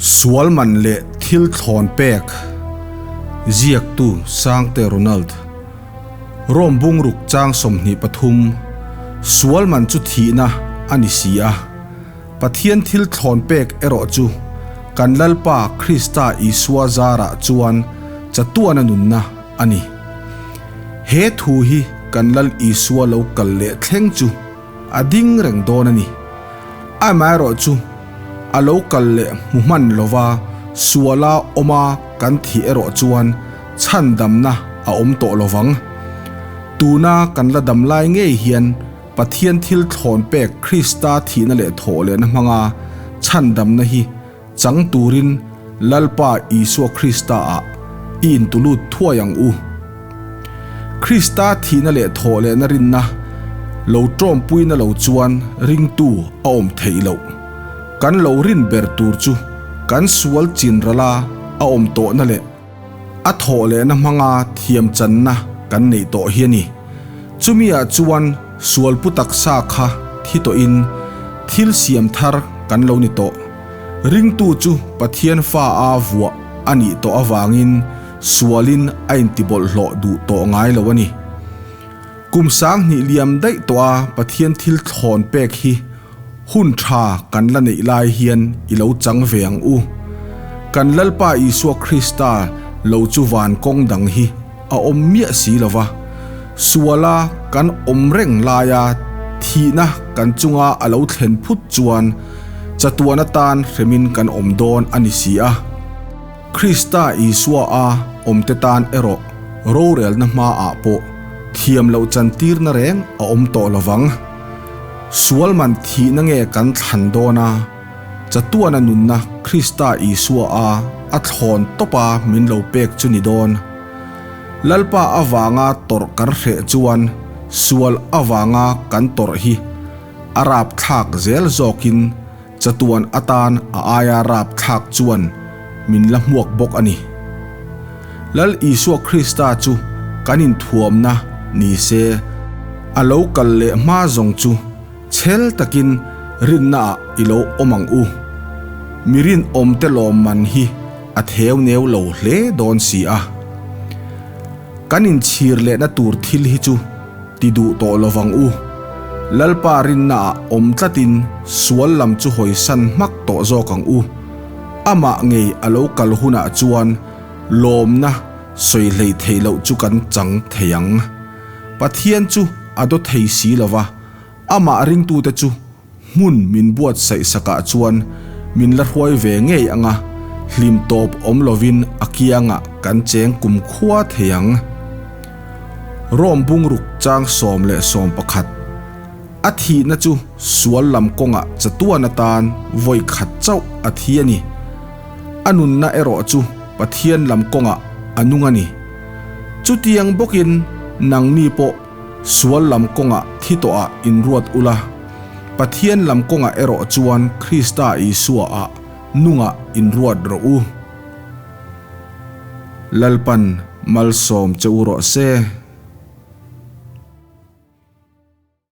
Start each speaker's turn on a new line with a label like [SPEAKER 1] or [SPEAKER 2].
[SPEAKER 1] Sual man leh thil thlawn pek ziaktu Sangte Ronald Rome bungruk chang 23 Sual man chu thihna a ni si a, Pathian thil thlawn pek erawh chu kan Lalpa Krista Isua zarah chuan chatuana nunna a ni. He thu hi kan Lal Isua lo kal leh thleng chu a ding reng dawn a ni. Amaherawh chu a lo kal leh hmu hman lova suala awma kan thih erawh chuan chhandamna a awm tawh lovang. Tuna kan la dam lai ngei hian Pathian thil thlawn pek Krista thihna leh thawh lehna hmanga chhandamna hi chang turin Lalpa Isua Krista ah i intulut thuai ang u. Krista thihna leh thawh lehna rinna lo tawmpuina lo chuan ringtu a awm theih loh. Kan lo rin ber tur chu kan sual chin rala a awm tawhna leh a thawh lehna hmanga thiam channa kan neih tawh hi a ni. Chumi ah chuan sual pu taksa kha thi tawhin thil siam thar kan lo ni tawh. Ringtu chu Pathian fa a vuah a nih tawh avangin sualin a intibawlhhlawh duh tawh ngai lo a ni. Kum 2000 liam daih tawh a Pathian thil thlawn pek hi hun tha kan la neih lai hian i lo chang ve ang u. Kan Lalpa Isua Krista lo chu van kawng dang hi a awm miah si lo va, suala kan awm reng laia thihna kan chunga a lo thlen phut chuan chatuan atan hremin kan awm dawn a ni si a. Krista Isua a awmte tan erawh rorelna hmaah pawh thiam loh chantirna reng a awm tawh lo vang. Sual man thihna nge kan thlan dawn a, chatuana nunna Krista Isua a a thlawn tawpa min lo pek chu ni dawn. Lalpa avanga tawrh kan hreh chuan sual avanga kan tawrh hi a rapthlak zel zawkin Chatuan atan a aia rapthlak chuan min la hmuak bawk a ni. Lal Isua Krista chu kan inthuamna ni se, a lo kal leh hma zawng chu chhel takin rinnaah i lo awm ang u. Mi rinawmte lawmman hi a theu neu lo hle dawn si a. Kan inchhir lehna tur thil hi chu ti duh tawh lo vang u. Lalpa rinnaah awm tlatin sual lam chu hawisan hmak tawh zawk ang u. Amah ngei a lo kal hunah chuan lawmna sawi hlei theih loh chu kan chang thei ang. Pathian chu a daw thei si lo va, amah ringtute chu Hmun min buatsaih sakah chuan min la hruai ve ngei ang a, hlim tawp awm lovin a kiangah kan cheng kum khua thei ang. Rome bungruk chang 11, A thihna chu sual lam kawngah chatuan atan vawi khat chauh a thi a ni. A nunna erawh chu Pathian lam kawngah a nung a ni. Chutiang bawkin nangni pawh Sual lam kawngah thi tawhah inruat ula, Pathian lam kawngah erawh chuan Krista Isuaah nungah inruat rawh u. Lalpan malsawm che u rawh se.